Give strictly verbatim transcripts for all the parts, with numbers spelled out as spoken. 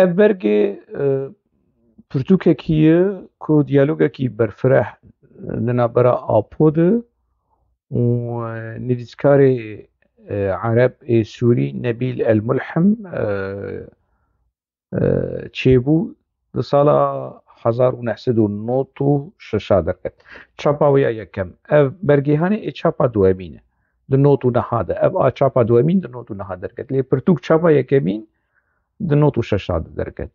Ev bergê, e, pirtûkekî ye ku diyalogekî berfireh di navbera Apo de û, e, nivîskarê, e, Ereb ê Sûrî Nebîl El Mulhim, e, e, çêbû, di sala hezar û neh sed û nod û şeş a derket. Çapa wê ya yekem. Ev bergê hanê ê çapa duwemîn e. Di nod û neha de. Ev a çapa duwemîn di nod û neha derket. Lê pirtûk çapa yekemîn di nod û şeş a de derket.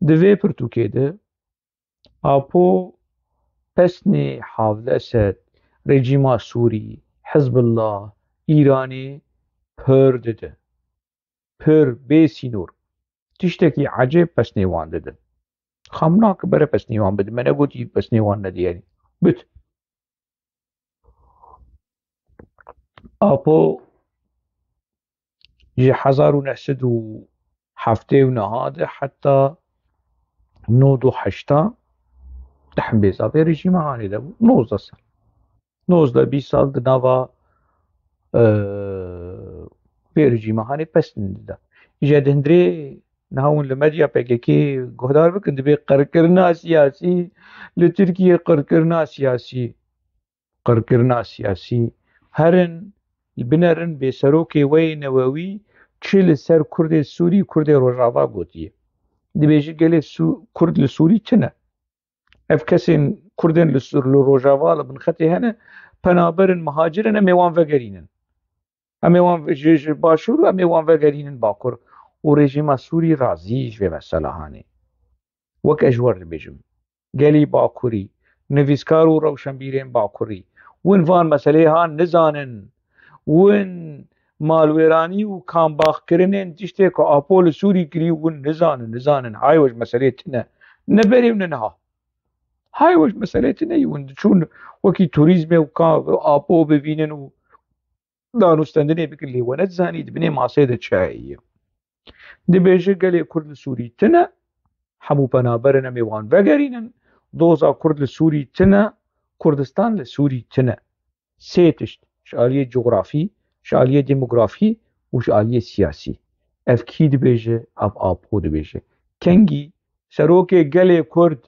Di vê pirtûkê de Apo pesnê Hafid Esed, rejîma Sûrî, Hizbullah, Îranê pir dide. Pir bê sînor. Tiştekî ecêb pesnê wan didin. Xemna ki bere pesnê wan bidin. Me negotî pesnê wan nediyerî. Bit. Apo ji hezar û neh sed û heftê û neha de heta nod û heşta dehmbêza vê rejîma hanê de bû. Nozdeh sal. Nozdeh bîst sal di nava, e, vê rejîma hanê pestin dida. Îja di hundirê niha hûn li medya P K K guhdar bikin, dibê qirkirina siyasî li Tirkiyê, qirkirina siyasî, qirkirina siyasî. Herin, binerin bê serokê we yê newewî çi li ser Kurdê Sûrî, Kurdê Rojava gotiye. Dibêje gelê Sû-, Kurd li Sûrî tune. Ev kesên Kurdên li Sûr, li Rojava, li bin xetê hene, penaber in, mihacir in, em ê wan vegerînin. Em ê wan ve-, ji, ji Başûr em ê wan vegerînin Bakur. Û rejîma Sûrî razî ji vê mesela hanê. Wek ez ji we re dibêjim. Gelî Bakurî, nivîskar û rewşenbîrên Bakurî, win van meseleyê han nizanin. Win malwêranî û kambaxkirinên tiştê ku Apo li Sûrî kirî, win nizanin, nizanin. Hay we ji meseleyê tune. Ne berê û ne niha. Hay we ji meselê tune yî, hûn diçûn wekî turîzmê û ka-, Apo bibînin û danûstendinê bikin, lê we nedizanî di binê masê de çi heye. Dibêje gelê Kurd li Sûrî tune, hemû penaber in, em ê wan vegerînin. Doza Kurd li Sûrî tune, Kurdistan li Sûrî tune. Sê tişt, ji aliyê cografî, ji aliyê demografî û ji aliyê siyasî. Ev kî dibêje? Ev Apo dibêje. Kengî? Serokê gelê Kurd.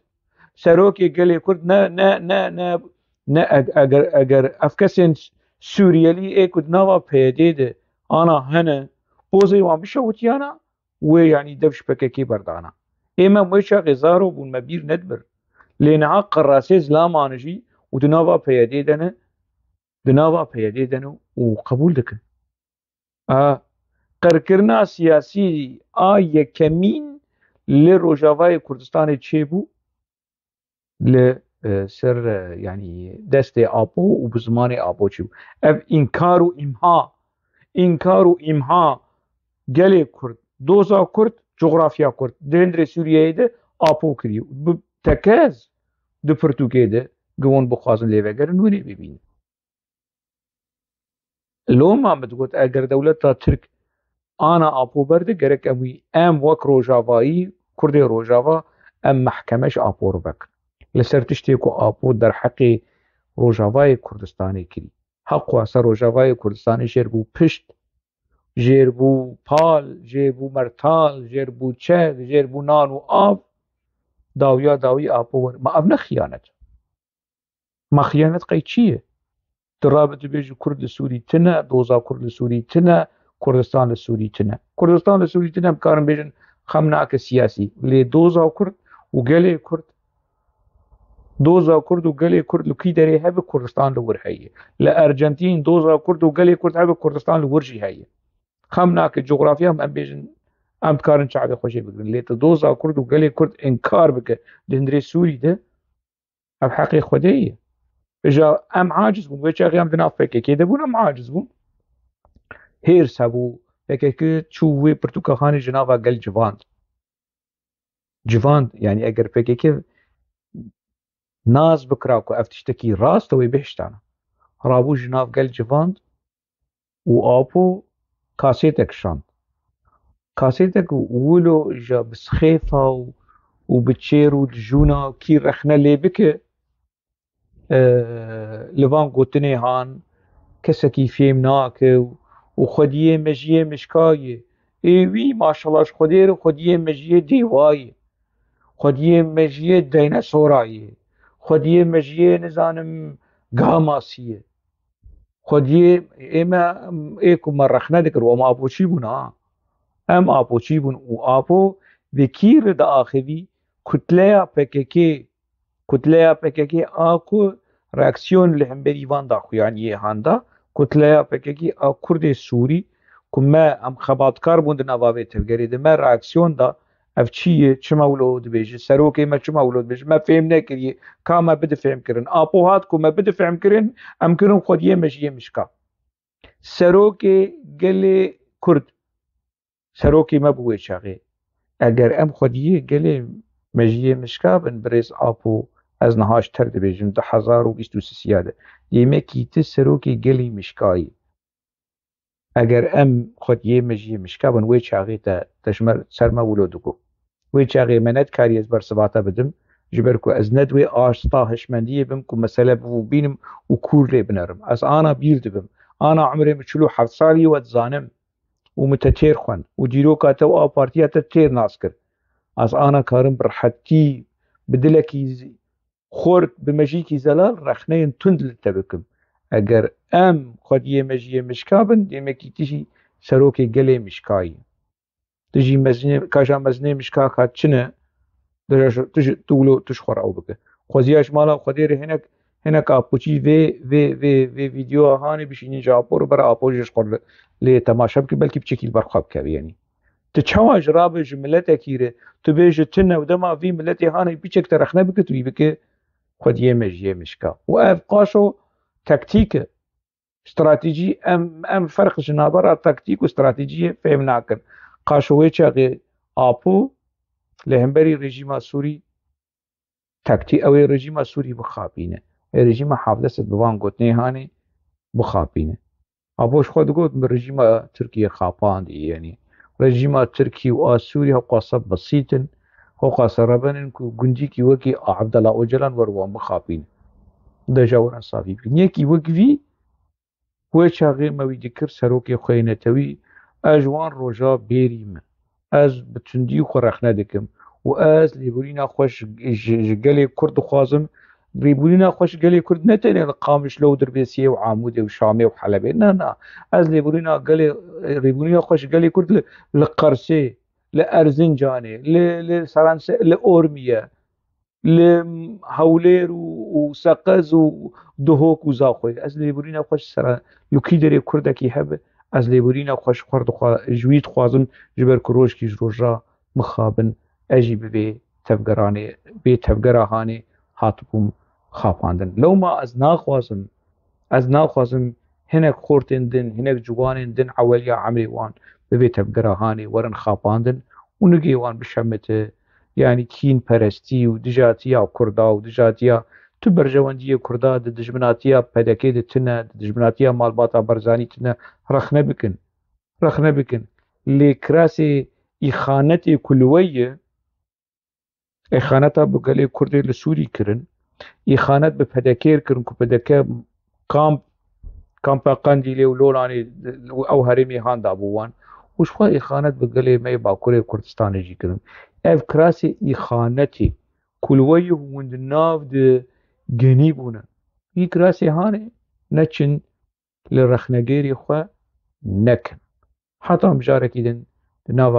Serokê gelê Kurd ne, ne, ne, ne, ne eg-, eger, eger ev kesên Sûriyelî ê ku di nava P Y D de ana hene, pozê wan bişewitiyana, wê, yanî, dev ji P K K berdana. Ê me wê çaxê zaro bûn, me bîr nedibir. Lê niha qerasê zilaman jî û di nava P Y D de ne, di nava P Y D de ne û qebûl dikin. A, qirkirina siyasî a yekemîn li Rojavayê Kurdistanê çêbû, li, e, ser, e, yanî destê Apo û bi zimanê Apo çêbû. Ev înkar û îmha, înkar û îmha gelê Kurd, doza Kurd, cografya Kurd, di hundirê Sûriyeyê de Apo kiriye. Bi tekez di pirtûkê de gi hûn bixwazin lê vegerin, hûn ê bibînin. Loma min digot, eger dewleta Tirk ana Apo berde, gerek em wî, em wek Rojavayî, Kurdê Rojava, em mehkeme ji Apo re vekin. Li ser tiştê ku Apo derheqê Rojavayê Kurdistanê kirî. Heq xwase Rojavayê Kurdistanê jêr bû pişt, jêr bû pal, jêr bû mertal, jêr bû çeg, jêr bû nan û av, dawiya dawî Apo were. Ma ev ne xiyanet? Ma xiyanet qey çi ye? Tu rabe tu bêjî Kurd li Sûrî tune, doza Kurd li Sûrî tune, Kurdistan li Sûrî tune. Kurdistan li Sûrî tune, em karin bêjin xem nake siyasî. Lê doza Kurd û gelê Kurd, doza Kurd û gelê Kurd li kî derê hebe Kurdistan li wir heye. Li Ercentîn doza Kurd û gelê Kurd hebe Kurdistan li wir jî heye. Xem nake cografya em bêjin, em dikarin çavê xwe jê bigirin. Lê tu doza Kurd û gelê Kurd inkar bike di hundirê Sûrî de, ev heqê Xwedê ye. Îja em aciz bûn. Wê çaxê em di nav P K K de bûn, em aciz bûn. Hêrs hebû. P K K çû wê pirtûka xanê ji nava gel civand. Civand, yanî eger P K K nas bikira ku ev tiştekî rast e, wê bihiştana. Rabû ji nav gel civand û Apo kasêtek şand. Kasêtek wilo îja bi sixêfa û, û bi çêr û dijûna kî rexne lê bike, e, li van gotinê han kesekî fêm nake û, û xwediyê mejiyê mişka ye, Ê wî maşallah ji Xwedê re xwediyê mejiyê dêwayê, xwediyê mejiyê dînosorayê, xwediyê mejiyê nizanim gamasiyê. Xwediyê ê me ê ku me rexne dikir û em apoçî bûn ha. Em apoçî bûn û apo bi kî re diaxivî? Kutleya P K K, kutleya P K K a ku reaksiyon li hemberî van daxuyaniyê han da, kutleya P K K a Kurdê Sûrî ku me em xebatkar bûn di nava vê tevgerê de, me reaksiyon da, ev çi ye, çima wilo dibêje, serokê me çima wilo dibêje, me fêm nekiriye, ka me bide fêm kirin. Apo hat ku me bide fêm kirin, em kirin xwediyê mejiyê mişka. Serokê gelê Kurd, serokê me bû wê çaxê. Eger em xwediyê gelê mejiyê mişka bin, birêz Apo, ez niha ji te re dibêjim, du hezar û bîst û sisiya de, yê me kî tu serokê gelê mişka yî. Eger em xwediyê mejiyê mişka bin, wê çaxê te, te ji me, ser me wilo digot. Wê çaxê me nedikarî ez bersiva te bidim, ji ber ku ez ne di wê asta hişmendiyê bim ku mesele bibû bînim û kûr lê binerim. Ez ana bîr dibim. Ana umrê min çil û heft salî we dizanim û min te têr xwend û dîroka te û a partiya te têr nas kir. Ez ana karim bi rehetî, bi dilekî z-, xurt, bi mejîkî zelal rexneyên tund li te bikim. Eger em xwediyê mejiyê mişka bin, dêmekî tu jî serokê gelê mişka yî. Tu jî mezinê, kaja mezinê mişka ka çi ne, tu ji, tu ji, tu wilo, tu ji xwe re ew bike. Xweziya ji mala Xwedê re hinek, hinek apoçî vê, vê, vê, vê vîdeoya hanê bişînin ji apo re, bera apo jî ji xwe re lê temaşe bike, belkî piçekî li ber xwe bikeve, yanî. Tu çawa ji rabe ji miletekî re, tu bêje tune û dema vî miletê hanê piçek te rexne bike, tu wî bike xwediyê mejiyê mişka. Û ev qaşo taktîk e. Stratejî, em, em ferq ji navbera taktîk û stratejiyê fêm nakin. Qaşo wê çaxê Apo li hemberî rejîma Sûrî taktî, ew ê rejîma Sûrî bixapîne. Ê rejîma Hafez Esed bi van gotinê hanê bixapîne. Apo ji xwe digot, min rejîma Tirkiyê xapandî, yanî rejîma Tirkî û a Sûrî hewqasa besît in, hewqasa reben in ku gundîkî wekî Abdullah Ocalan were wan bixapîne. Deja werin safî bikin. Yekî wek vî, wê çaxê me wî dikir serokê xwe yê netewî, ez ji wan roja bêrî me. Ez bi tundî xwe rexne dikim û ez lêborîna xwe ji, ji, ji gelê Kurd dixwazim. Lêborîna xwe ji gelê Kurd ne tenê li Qamişlo û Dirbêsiyê û Amûdê û Şamê û Helebê. Na, na. Ez lêborîna gelê, lêborîna xwe ji gelê Kurd li, li Qersê, li Erzincanê, li, li Seranse, li Ormiye, li Hewlêr û, û Seqez û Duhok û Zaxoyê. Ez lêborîna xwe ji sera, li kî derê Kurdekî hebe, ez lêborîna xwe ji xwe dixwa-, ji wî dixwazim, ji ber ku rojkî ji roja mixabin ez jî bi vê tevgeranê, vê tevgera hanê hatibûm xapandin. Lewma ez naxwazim, ez naxwazim hinek xortên din, hinek ciwanên din eweliya emrê wan bi vê tevgera hanê werin xapandin û nigê wan bişemite, yanî kînperestî û dijatiya Kurda û dijatiya tu berjewendiyê Kurda di dijminatiya P D K de tune, di dijminatiya malbata Barzanî tune, rexne bikin. Rexne bikin. Lê kirasê îxanetê ku li we ye, îxaneta bi gelê Kurdê li Sûrî kirin, îxanet bi P D K kirin ku P D K kamp, kampa Qendîlê û Lolanê û ew herêmê han dabû wan. Û ji xwe îxanet bi gelê me yê Bakurê Kurdistanê jî kirin. Ev kirasê îxanetê ku li we yê hûn di nav de genî bûne. Vî kirasê hanê neçin li rexnegêrî xwe nekin. Heta mijarekî din di nava